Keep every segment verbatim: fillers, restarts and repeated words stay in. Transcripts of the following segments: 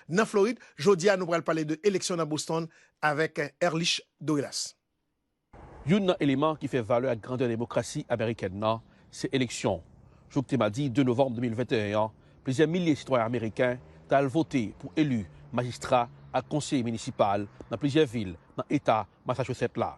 nan Florid. Jodi a, nou pral pale de eleksyon nan Boston avèk Erlich Dorelas. Youn nan eleman ki fè valè ak grandè demokrasi amerikèn nan, se eleksyon. Jou k te madi de novanm de mil venteyen an, plizyè milye sitwayen ameriken t al vote pou eli majistra ak konseye minisipal nan plizyè vil nan eta Massachusetts la.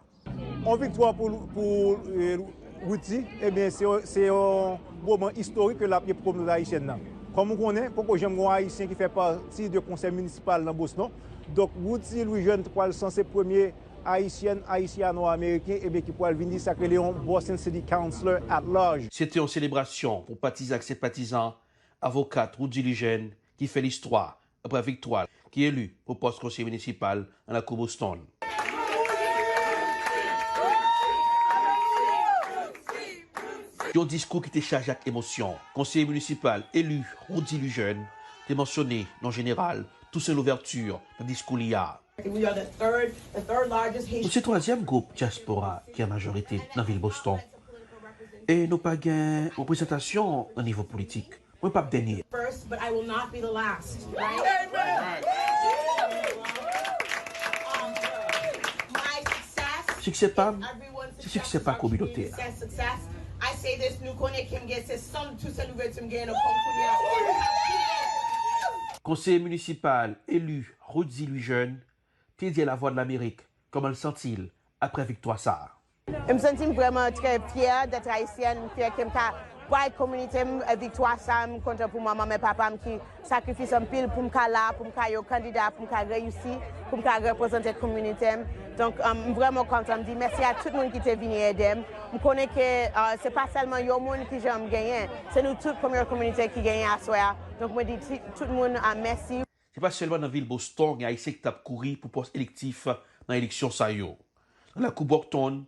On viktwa pou, pou eh, Rudy, ebyen, se, se yon moman istorik ke l ap ye pou kominote ayisyèn nan. Kòm ou konnen, poko janm gen yon Ayisyen ki fè pati de konsèy minisipal nan Boston. Donk, Rudy Louis Jeune pral sanse premye Ayisyèn, Ayisyano-Ameriken, ebyen, ki pral vin li sa k rele yon Boston City Councilor at Large. Se te yon selebrasyon pou patizan ak senpatizan avokat Rudy Louis Jeune ki fè listwa apre viktwa l, ki eli pou pòs konseye minisipal nan lakou Boston. Yon diskou ki te chaje ak emosyon. Konseye minisipal eli Rudy Louis Jeune te mansyone non jeneral Toussaint Louverture nan diskou li a. We are the third, the third largest Nou Haitian se twazyèm gwoup dyaspora ki an majorite nan vil Boston. E nou pa gen reprezantasyon nan nivo politik. Mwen p ap dènye. First, but I will not be the last. Right? Um, my success Siksè pa m, se siksè pa kominote a. Success, success. I say this, nou konnen ke m gen se sanm Toussaint Louverture m gen nan kò m kounye a. Konseye minisipal eli Rudy Louis Jeune te di a Lavwadlamerik kòman l santi l apre viktwa sa a. M santi m vrèman trè fyè d'être haïtienne, m fyè ke m ka bay kominote m, eh, viktwa sa a, m kontan pou manman m e papa m ki sakrifis anpil pou m ka la, pou m ka yon kandida, pou m ka reyisi, pou m ka reprezante kominote m. Donk, um, m vrèman kontan, m di mèsi a tout moun ki te vini ede m. M konnen ke, uh, se pa sèlman yon moun ki jan m genyen, se nou tout kòm yon kominote ki genyen aswè a. Donk, mwen di ti, tout moun, uh, mèsi. Se pa sèlman nan vil Boston gen Ayisyen ki t ap kouri pou pòs elektif nan eleksyon sa yo. Nan lakou Brockton,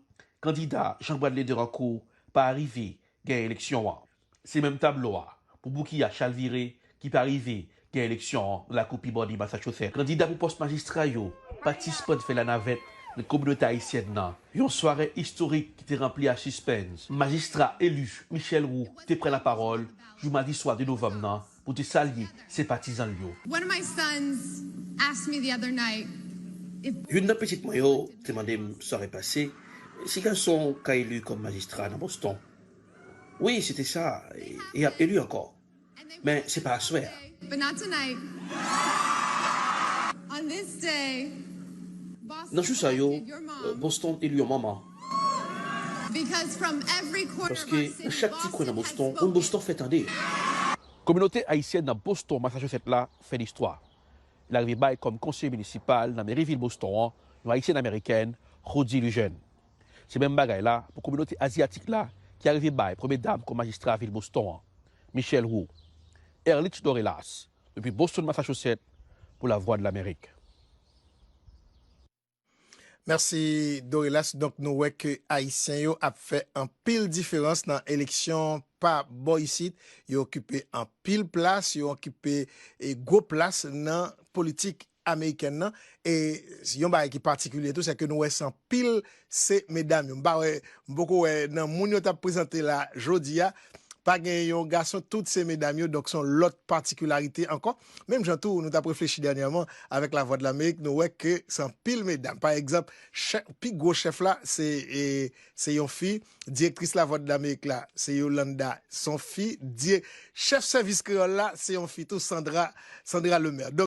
kandida Jean Bradley Derancourt pa rive genyen eleksyon an. Se menm tablo a pou Bouki a Chalvire ki pa rive genyen eleksyon an nan lakou Peabody, Massachusetts. Kandida pou pòs majistra yo pa t sispann fè lanavèt nan kominote ayisyèn nan. Yon sware istorik ki te ranpli a sispens. Majistra eli Michel Roux te pran lapawòl jou madi swa de novanm nan pou te salye senpatizan l yo. One of my sons asked me the other night if Youn nan pitit mwen yo te mande m sware pase si gason w ka eli kòm majistra nan Boston. Wi, se te sa, e, e y ap eli ankò. Men se pa aswè a. But not tonight. On this day, Nan jou sa yo, Boston eli yon manman. Paske nan chak ti kwen nan Boston, moun Boston fè tande. Kominote ayisyèn nan Boston, Massachusetts la fè listwa. Li arive bay kòm konseye minisipal nan meri vil Boston an yon Ayisyèn Amerikèn, Rudy Lujeune. Se menm bagay la pou kominote azyatik la ki arive bay premye dam kòm majistra vil Boston an, Michelle Wu. Erlich Dorelas, depi Boston, Massachusetts, pou Lavwadlamerik. Mèsi, Dorelas. Donk, nou wè ke Ayisyen yo ap fè anpil diferans nan eleksyon pa bò isit. Yo okipe anpil plas, yo okipe, e, gwo plas nan politik amerikèn nan. E yon bagay ki patikilye tou, se ke nou wè se anpil se medam yo. M pa wè, m poko wè nan moun yo t ap prezante la jodi a, pa gen yon gason, tout se medam yo, donk se yon lòt patikilarite ankò. Menm jan tou, nou t ap reflechi dènyèman avèk Lavwadlamerik, nou wè ke se anpil medam. Pa egzanp, chè-, pi gwo chèf la, se, e, se yon fi. Direktris Lavwadlamerik la, se Yolanda, se yon fi. Di-, chèf sèvis kreyòl la, se yon fi tou, Sandra, Sandra Lemaire.